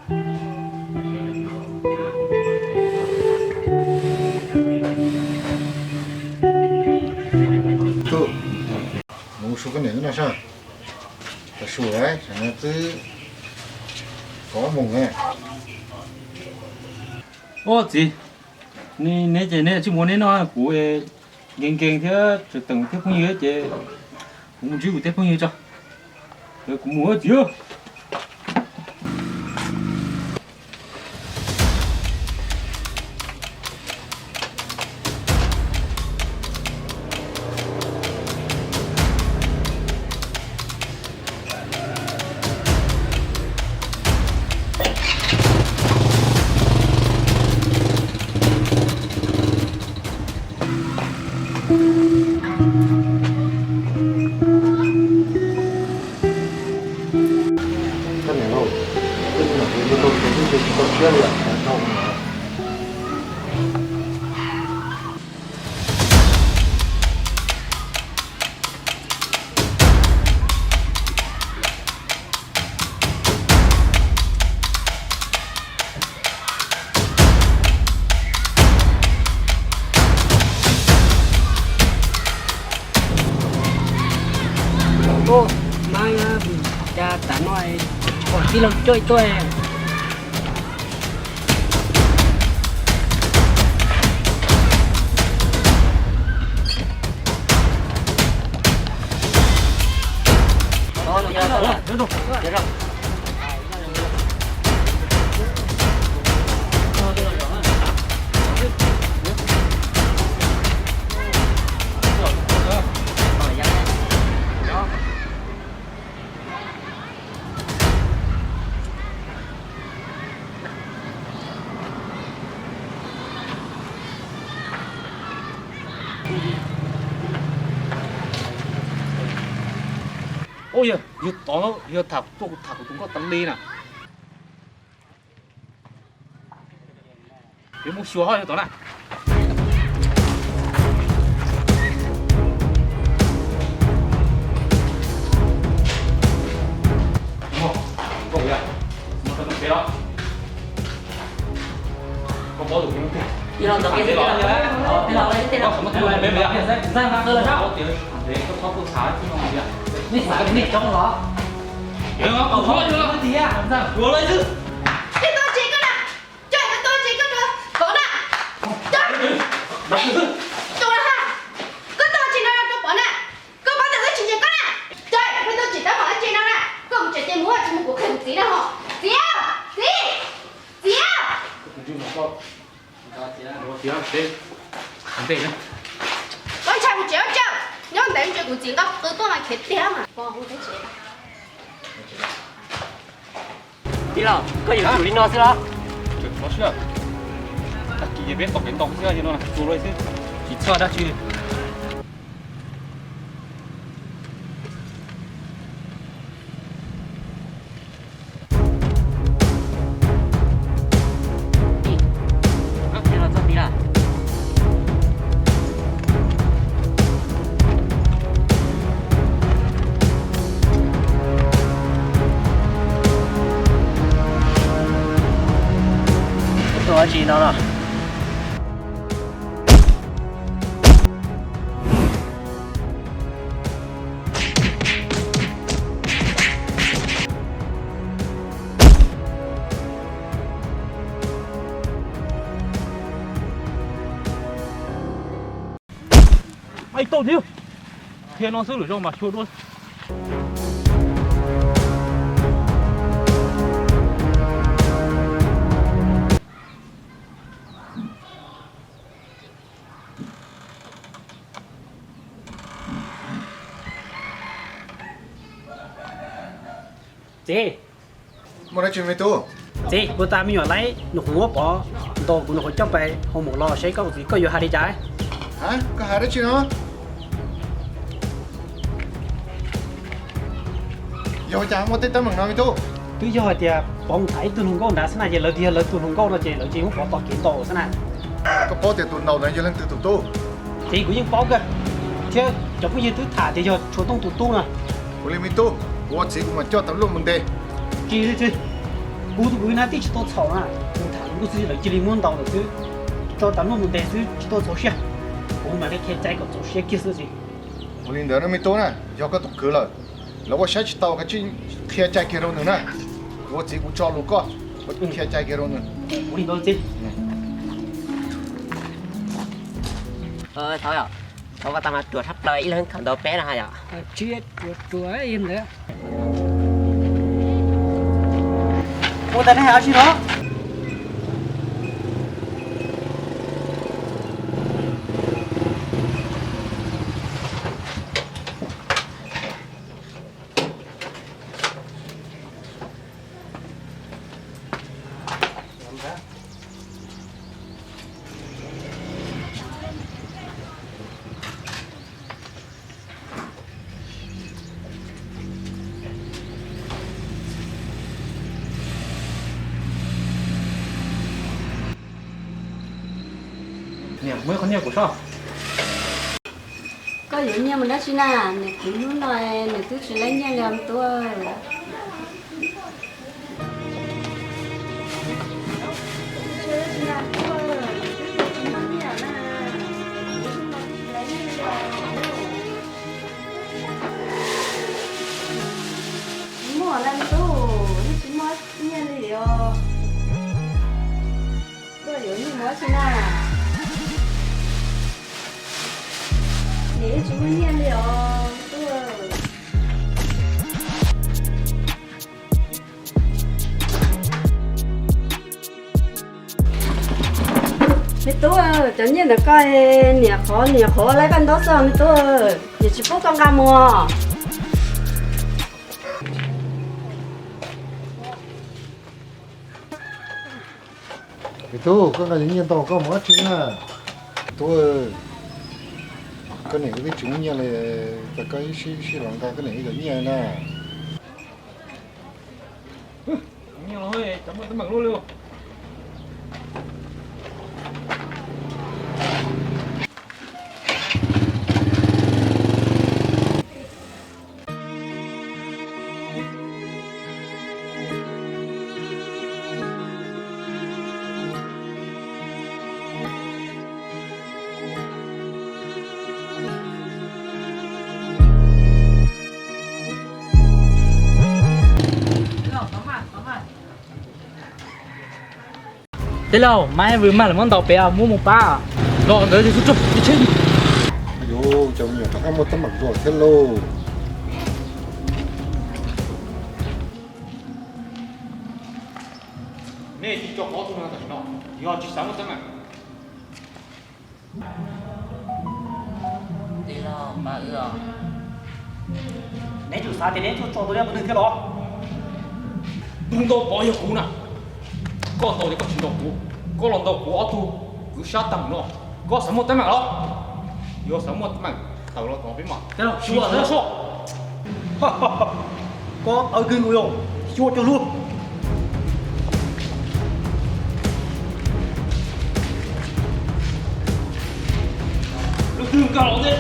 Mus su koj niam no sab, tas su lawm, twb kov mus ne. Ua txiv, neb ces neb tsis muaj neb noj, kuv nkees nkees thiab tseem teem tej phooj ywg ces kuv mus ntsib kuv tej phooj ywg tso. Kuv mus txiv. Ub, mab, cas tam no tsis pom tij laug coj tuaj. Ub, yog tod, yog tham tuaj kuv tham kuv tus nkauj tas li na. Yuav mus xyuas ho yog tod na. Koj tuaj tsis koj na, coj koj tuaj tsis koj rau pov na, coj, coj na ha, koj tuaj tsis no rau pov na, koj pov ntawm wb tsis ntsia koj na, coj, koj tuaj tsis tab pov dab tsi no na, koj mus tsev ces mus tsis mus kuv qhia kuv txiv na ho, txiv, txiv, txiv. Koj ntshai kuv txiv ua cas, nyob ntev ntsia kuv txiv nqa qw tuaj mas khiav tiag mas. Tij laug, koj yuav tsum li no xwb los? Tsis txhob siab, tag kis ces peb tos kev ntaus xwb, no tsuas li xwb, tsis txhob dab tsi li. Ua dab tsi no no? Ais tau thiab, qhia no xwb lwm zaug mas xyuas dua. Txiv, muaj dab tsi me tub? Txiv, kuv tas me nyuam laib nws qhuav muab pov ntaus kuv nws qhuav coj pais hoo maum los seb koj txiv koj yuav hais li cas? Koj hais dab tsi no? Yog ua cas muaj tej teeb meem no me tub? Twb yog hais tias pov mus tham ib tug hluas nkauj nrad xwb na, ces lawv tias yog lawv tus hluas nkauj no ces lawv cia li muab pov tos kev ntaus xwb na. Koj paub tias tus ntaus ntawd yog leej twg tus tub? Txiv, kuv yeej paub kawg, thiab cov phooj ywg twb tham tias yog Tshuav Tooj tus tub no. Ua li me tub, kuv ua txiv kuv mam coj tas luaj mus ntes. Tsis, tsis, Kuv tus kwv na twb tsis tau txhaum na, kuv tham nkuj xwb lawv cia li muab ntaus lawm xwb, tso tas luaj mus ntes xwb tsis tau txaus siab. Kuv mam li qhia cai kom txaus siab kiag xwb tsis. Ua li ntawd no me tub na, yog koj tus kwv lawm, lawv ua saib tsis tau koj tsij qhia cai kiag rau nws na. Kuv ua txiv kuv tso lus koj, koj tsij qhia cai kiag rau nws. Ua li ntawd txiv. Thov, thov koj tau mas ruam tshaj plaws ib leeg khaws ntawd peb no yom. Tsis ruam ruam ib ntawd. Ua tas nej hais dab tsi no? Niam, muab qhov nyiaj kuv soj. Koj yuav nyiaj mus dab tsi na? Nws kwv hnub no nws twb tsis laib nyiaj li os me tub. Muaj na me tub, yeej tsis muaj nyiaj li os. Koj yuav nyiaj mus dab tsi na? Niam yeej tsis muaj nyiaj li os me tub. Me tub, cov nyiaj ntawm koj, niam qhov niam qhov laib koj ntaub xwb me tub, niam tsis pub koj nqa mus. Me tub, koj nqa cov nyiaj ntau koj mus dab tsi na? Tub, koj niam twb tsis muaj nyiaj li, cas koj ib sib sib los nqa koj niam cov nyiaj na. Tij laug, maj vwm maj lawm muab ntaus pem os, muab mus pab. Los ntawd ces tsuj tsuj tsheb. Yus cov me nyuam rov qab muaj teeb meem dua thiab lauj. Nej tsis tso pov tus no tam sim no, yog tsis xav muaj teeb meem. Tij laug, pab wb os. Neb tseem xav tias neb tuaj tso tau ib tug neeg thiab los? Tus ntaus pov yog kuv na. Koj ntaus ces koj tsis ntaus kuv, koj los ntaus kuv ob tug kwv sab tag no. Koj xav muaj teeb meem los? Yog xav muaj teeb meem, tawm los tom peb mas. Tij laug, xyuas tawv kawg nkaus yog, xyuas cog lug. Leej twg nkag los ntej.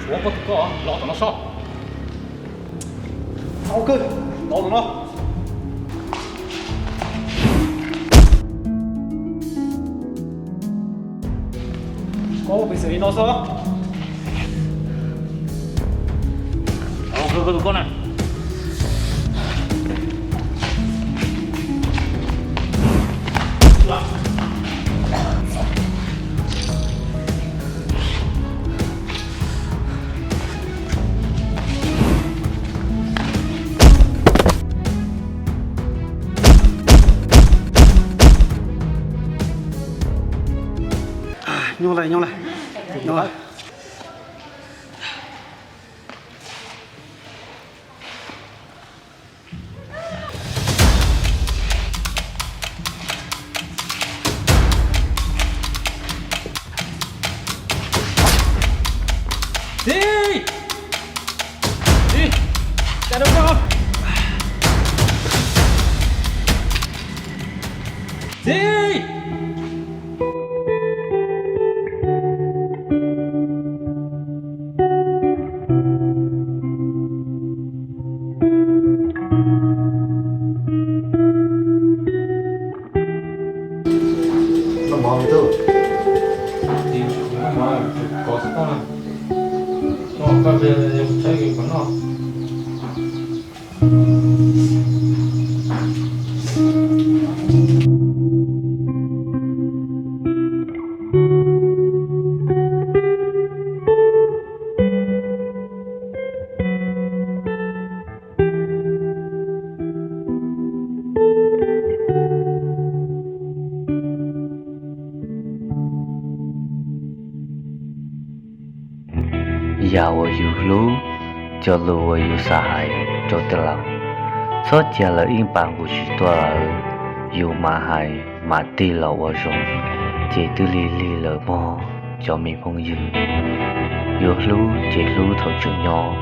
Tshuav koj tus koj los tom no sob. Tau kawg, los tom no. Koj ua pes xwm li no xwb. Tus koj na. Nyob lawm, nyob lawm, nyob lawm. Tij! Yam uas yus hlub, cov lus uas yus xav hais rau tij laug, txhob cia lawv ib pas nqus tsis tuaj lawm. Yus mam hais mam tig los ua zoo, ces twb lig lig lawm mog cov me phooj ywg. Yuav hlub ces hlub thaum tseem nyob,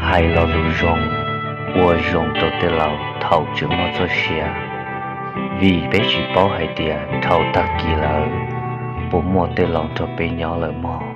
hais lo lus zoo, ua zoo rau tej laus thaum tseem muaj txoj sia, vim peb tsis paub hais tias dhau tag kis lawm puas muaj tej laus nrog peb nyob lawm mog.